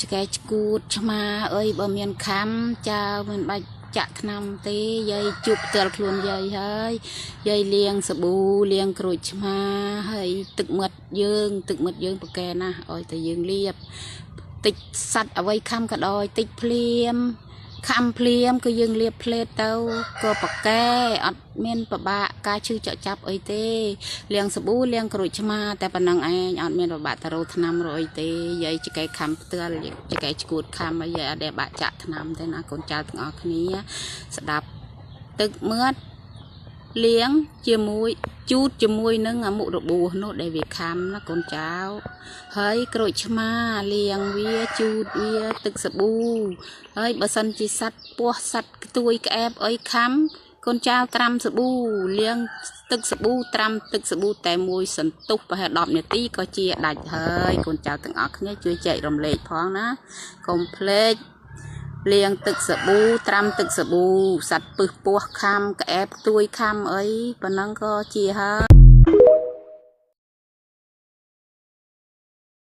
ឆ្កែឆ្កួតឆ្មាអីបើមានខំចៅមិនបាច់ចាក់ថ្នាំទេយាយជួបផ្ទាល់ខ្លួនយាយហើយយាយលាងសាប៊ូលាងក្រូចឆ្មាហើយទឹកមត់យើងទឹកមត់យើងប្រកែណាស់ឲ្យតែយើងលាបតិចសัตว์អ្វីខំក៏ដោយតិចភ្លាមខំភ្លាមគឺយើងលាបផ្លេតទៅក៏ប្រកែអត់មានប្របាក់ការឈឺចောက်ចាប់អីទេលាងសាប៊ូលាងក្រូចឆ្មាតែប៉ុណ្ណឹងឯងអត់មានប្របាក់តរោថ្នាំរអីទេយាយចកែខំផ្ទាល់ចកែឈួតខំអីយាយអត់ដែលបាក់ចាក់ថ្នាំទេណាកូនចៅទាំងអស់គ្នាស្ដាប់ទឹកមឿតលាងជាមួយជូតជាមួយនឹងអាមុខរបួសនោះដែលវាខំណាកូនចៅហើយក្រូចឆ្មាលាងវាជូតវាទឹកសាប៊ូហើយបើសិនជាសัตว์ពស់សัตว์ខ្ទួយក្អែបអីខំកូនចៅត្រាំសាប៊ូលាងទឹកសាប៊ូត្រាំទឹកសាប៊ូតែមួយសន្ទុះប្រហែល10នាទីក៏ជាដាច់ហើយកូនចៅទាំងអស់គ្នាជួយចែករំលែកផងណាកុំភ្លេចលាងទឹកសាប៊ូត្រាំទឹកសាប៊ូសัตว์ពឹសពោះខំក្អែបទួយខំអីប៉ុណ្ណឹងក៏ជាហើយ។